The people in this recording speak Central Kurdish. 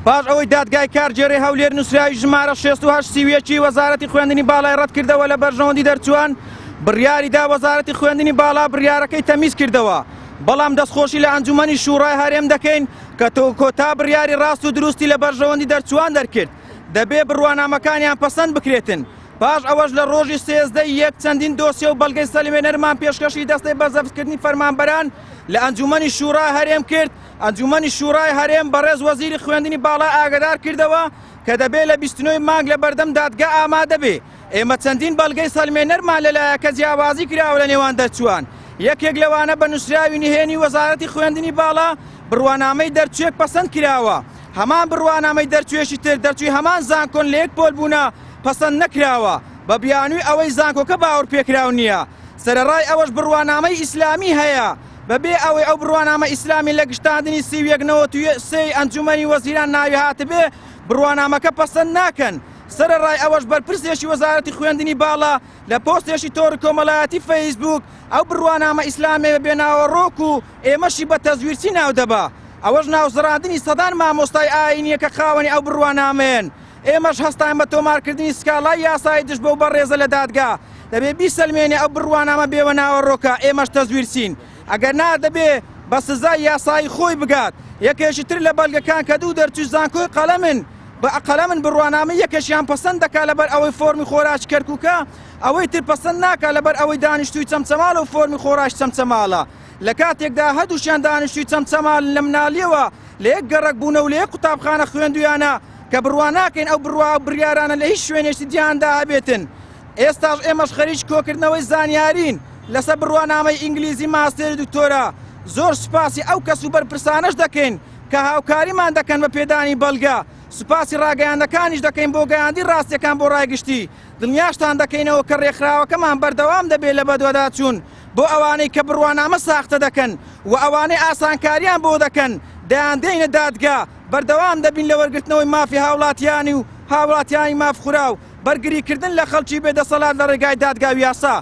پاش ئەوەی دادگای کارگێڕی هەولێر نووسراوی ژمارە 68 31 ی وەزارەتی خوێندنی باڵای ڕەتکردەوە لە بەرژەوەندی دەرچووان، بڕیاری دا وەزارەتی خوێندنی باڵا بڕیارەکەی تەمیز کردەوە، بەڵام دەستخۆشی لە ئەنجومەنی شوڕای هەرێم دەکەین کە کۆتا بڕیاری ڕاست و دروستی لە بەرژەوەندی دەرچووان دەرکرد، دەبێ بڕوانامەکانیان پەسەند بکرێتن. پاش ئەوەش لە ڕۆژی 13 ی یەک چەندین دۆسیە و بەڵگەی سەلمێنەرمان پێشکەشی دەستەی بەرزەفتکردنی فەرمانبەران لە ئەنجومەنی شوڕای هەرێم کرد، ئەنجومەنی شوڕای هەرێم بەڕێز وەزیری خوێندنی باڵای ئاگادار کردەوە کە دەبێ لە 29 ی مانگ لە بەردەم دادگا ئامادە بێ. ئێمە چەندین بەڵگەی سەلمێنەرمان لەلایە کە جیاوازی کراوە لە نێوان دەرچووان، یەکێک لەوانە بە نووسراوی نهێنی وەزارەتی خوێندنی باڵا بڕوانامەی دەرچووێک پەسەند کراوە، هەمان بڕوانامەی دەرچووێکی تر دەرچووی هەمان زانکۆن لە یەک پۆل بوونە پەسەند نەکراوە بە بیانووی ئەوەی زانکۆکە باوەڕپێکراو نییە، سەرەڕای ئەوەش بڕوانامەی ئیسلامی هەیە بەبێ ئەوەی ئەو بڕوانامە ئیسلامی لە گشتاندنی 31 93 ی ئەنجومەنی وەزیران ناوی هاتبێ بڕوانامەکە پەسەند ناکەن. سەرەڕای ئەوەش بەرپرسێکی وەزارەتی خوێندنی باڵا لە پۆستێکی تۆڕی کۆمەڵایەتی فەیسبووک ئەو بڕوانامە ئیسلامیە بە بێناوەڕۆک و ئێمەشی بە تەزویرچی ناودەبا ئەوەش ناوزڕاندنی سەدان مامۆستای ئایینیە کە خاوەنی ئەو بڕوانامەیەن ئێمەش هەستاین بە تۆمارکردنی سکاڵای یاسایی دژ بەو بەڕێزە لە دادگا دەبێ بیسەلمێنێ ئەو بڕوانامە بێوە ناوەڕۆکە ئێمەش تەزویرچین ئەگەر نا دەبێ بە سزای یاسایی خۆی بگات یەکێکی تر لە بەڵگەکان کە دوو دەرچووی زانکۆی قەڵەمن بە قەلەمن بڕوانامەی یەکێکیان پەسەند دەکا لەبەر ئەوەی فۆرمی خۆراکی کەرکوکە، ئەوەی تر پەسەند ناکا لەبەر ئەوەی دانیشتووی چەمچەماڵە و فۆرمی خۆراکی چەمچەماڵە، لە کاتێکدا هەردووکیان دانیشتووی چەمچەماڵن لە مناڵییەوە لە یەک گەڕەک بوونە و لە یەک قوتابخانە خوێندوویانە کە بڕوا ناکەین ئەو بڕوا و بڕیارانە لە هیچ شوێنێکی جیهاندا هەبێتن. ئێستاش ئێمەش خەریکی کۆکردنەوەی زانیارین لەسەر بڕوانامەی ئینگلیزی ماستێری دکتۆرا، زۆر سوپاسی ئەو کەس و بەرپرسانەش دەکەین کە هاوکاریمان دەکەن بە پێدانی بەڵگە، سوپاسی ڕاگەیاندەکانیش دەکەین بۆ گەیاندی ڕاستیەکان بۆ ڕای گشتی، دڵنیاشتان دەکەینەوە کە ڕێکخراوەکەمان بەردەوام دەبێت لە بەدواداچوون بۆ ئەوانەی کە بڕوانامە ساختە دەکەن و ئەوانەی ئاسانکاریان بۆ دەکەن دەیاندەینە دادگا، بەردەوام دەبین لە وەرگرتنەوەی مافی هاوڵاتیانی و هاوڵاتیانی مافخوراو، بەرگریکردن لە خەڵکی بێ دەسەڵات لە ڕێگای دادگا و یاسا.